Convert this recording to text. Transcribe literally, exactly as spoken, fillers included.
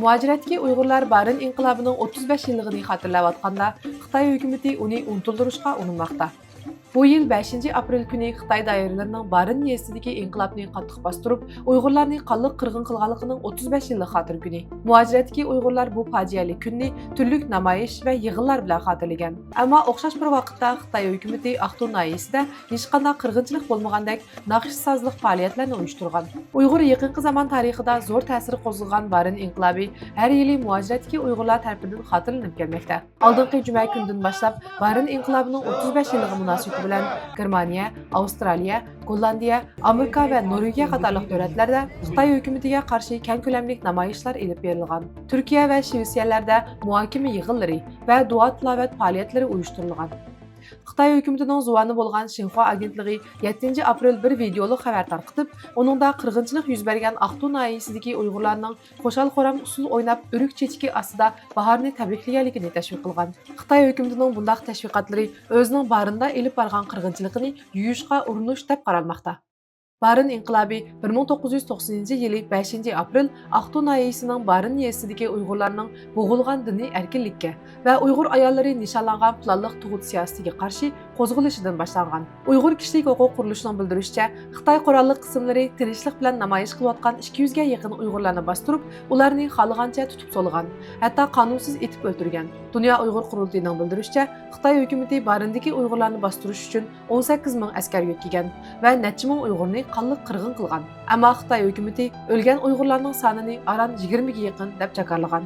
مۇھاجىرەتتىكى ئۇيغۇرلار بارىن ئىنقىلابىنىڭ ئوتتۇز بەش يىللىقىنى خاتىرىلەۋاتقاندا، خىتاي ھۆكۈمىتى ئۇنى ئۇنتۇلدۇرۇشقا ئۇرۇنماقتا. بۇ يىل بەشىنچى ئاپرېل كۈنى خىتاي دائىرىلىرىنىڭ بارىن يېزىسىدىكى ئىنقىلابنى قاتتىق باستۇرۇپ، ئۇيغۇرلارنى قانلىق قىرغىن قىلغانلىقىنىڭ ئوتتۇز بەش يىللىق خاتىرە كۈنى. مۇھاجىرەتتىكى ئۇيغۇرلار بۇ پاجىئەلىك كۈننى تۈرلۈك نامايىش ۋە يىغىنلار بىلەن خاتىرىلىگەن. ئەمما ئوخشاش بىر ۋاقىتتا خىتاي ھۆكۈمىتى ئاقتۇ ناھىيەسىدە ھېچقانداق قىرغىنچىلىق بولمىغاندەك ناخشا-سازلىق پائالىيەتلەرنى ئۇيۇشتۇرغان. ئۇيغۇر يېقىنقى زامان تارىخىدا زور تەسىر قوزغىغان بارىن ئىنقىلابى ھەر يىلى مۇھاجىرەتتىكى ئۇيغۇرلار تەرىپىدىن خاتىرىلىنىپ كەلمەكتە. ئالدىنقى جۈمە كۈنىدىن باشلاپ بارىن ئىنقىلابىنىڭ ئوتتۇز بەش يىللىقى مۇناسىۋىتى بىلەن گېرمانىيە، ئاۋسترالىيە، گوللاندىيە، ئامېرىكا ۋە نورۋېگىيە قاتارلىق دۆلەتلەردە خىتاي ھۆكۈمىتىگە قارشى كەڭ كۆلەملىك نامايىشلار ئېلىپ بېرىلغان. تۈركىيە ۋە شىۋېتسىيەلەردە مۇھاكىمە يىغىنلىرى ۋە دۇئا-تىلاۋەت پائالىيەتلىرى ئۇيۇشتۇرۇلغان. خىتاي ھۆكۈمىتىنىڭ زۇۋانى بولغان شىنخۇا ئاگېنتلىقى يەتتىنچى ئاپرېل بىر ۋىدېئولۇق خەۋەر تارقىتىپ، ئۇنىڭدا قىرغىنچىلىق يۈز بەرگەن ئاقتۇ ناھىيەسىدىكى ئۇيغۇرلارنىڭ خۇشال-خۇرام ئۇسسۇل ئويناپ، ئۆرۈك چېچىكى ئاستىدا باھارنى تەبرىكلىگەنلىكىنى تەشۋىق قىلغان. خىتاي ھۆكۈمىتىنىڭ بۇنداق تەشۋىقاتلىرى ئۆزىنىڭ بارىندا ئېلىپ بارغان قىرغىنچىلىقىنى يۇيۇشقا ئۇرۇنۇش دەپ قارالماقتا. بارىن ئىنقىلابى بىر مىڭ توققۇز يۈز توقسىنىنچى يىلى بەشىنچى ئاپرېل ئاقتۇ ناھىيەسىنىڭ بارىن يېزىسىدىكى ئۇيغۇرلارنىڭ بوغۇلغان دىنىي ئەركىنلىككە ۋە ئۇيغۇر ئاياللىرى نىشانلانغان پىلانلىق تۇغۇت سىياسىتىگە قارشى قوزغىلىشىدىن باشلانغان. ئۇيغۇر كىشىلىك ھوقۇق قۇرۇلۇشىنىڭ بىلدۈرۈشىچە، خىتاي قوراللىق قىسىملىرى تىنچلىق بىلەن نامايىش قىلىۋاتقان ئىككى يۈزگە يېقىن ئۇيغۇرلارنى باستۇرۇپ، ئۇلارنى خالىغانچە تۇتۇپ سولىغان، ھەتتا قانۇنسىز ئېتىپ ئۆلتۈرگەن. دۇنيا ئۇيغۇر قۇرۇلتىيىنىڭ بىلدۈرۈشىچە، خىتاي ھۆكۈمىتى بارىندىكى ئۇيغۇرلارنى باستۇرۇش ئۈچۈن ئون سەككىز مىڭ ئەسكەر يۆتكىگەن ۋە نەچچە مىڭ ئۇيغۇرنى قانلىق قىرغىن قىلغان. ئەمما خىتاي ھۆكۈمىتى ئۆلگەن ئۇيغۇرلارنىڭ سانىنى ئاران يىگىرمىگە يېقىن دەپ جاكارلىغان.